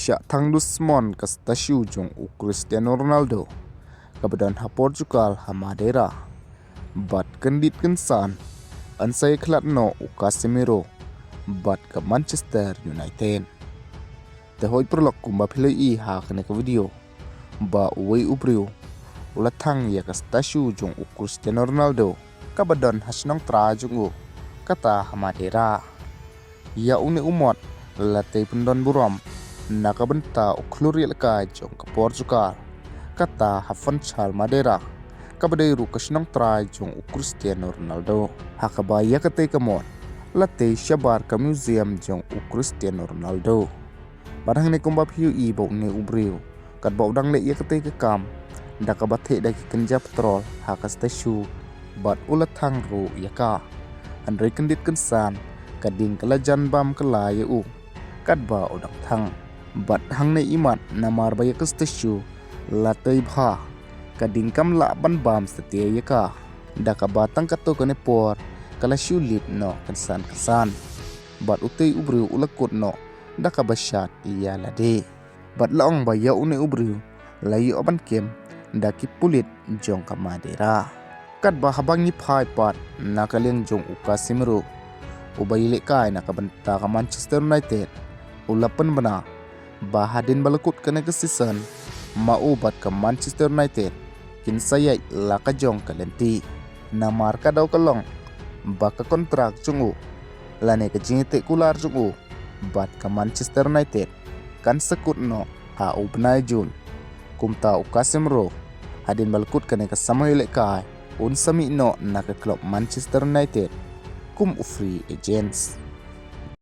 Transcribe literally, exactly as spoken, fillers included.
Shah thang dusmon ka statue jong u Cristiano Ronaldo kaba don ha Portugal ha Madeira. Bad kyndit kynsan yn sa ïakhlad noh u Casemiro bad ka Manchester United. Te hoi paralok, kumba phi la ïohi ha kane ka video, ba uwei u briew u la thang ïa ka statue jong u Cristiano Ronaldo kaba don ha shnong trai jong u, kata ha Madeira. Ïa une u mot la tei pyndon burom na ka bynta u khlur ïalehkai jong ka Portugal, kata ha Funchal, Madeira, kaba dei ruh ka shnong trai jong u Cristiano Ronaldo. Ha kaba ïa katei ka mot la tei shabar ka museum jong u Cristiano Ronaldo. Bad hangne, kumba phi ïohi, ba une u briew katba u dang leh ïa katei ka kam, da kaba theh da ki kynja petrol ha ka statue, bad u la thang ruh ïa ka. Hynrei kyndit kynsan, ka ding ka la jan bam kylla ïa u katba u dang thang. Bad hangne imat, namar ba ïa ka statue la tei bha, ka ding kam lah ban bam satia ïa ka, da kaba tang katto katne por ka la shu lip noh kynsan kynsan. Bad utei u briew u la kut noh da kaba shad ïa lade. Bad la ong ba ïa une u briew la ïoh ban kem da ki pulit jong ka Madeira. Katba haba ngi phai pat na ka liang jong u Casemiro, uba ïalehkai na ka bynta ka Manchester United, u la pynbna ba hadien ba la kut kane ka season, ma u bad ka Manchester United kin sa ïaid la ka jong ka lynti. Namar ka daw ka long ba ka kontrak jong u, lane ka jingïateh kular jong u bad ka Manchester United, kan sa kut noh ha u bnai Jun. Kumta u Casemiro, hadien ba la kut kane ka samoi ïalehkai, un sa mih noh na ka klub Manchester United kum u free agents.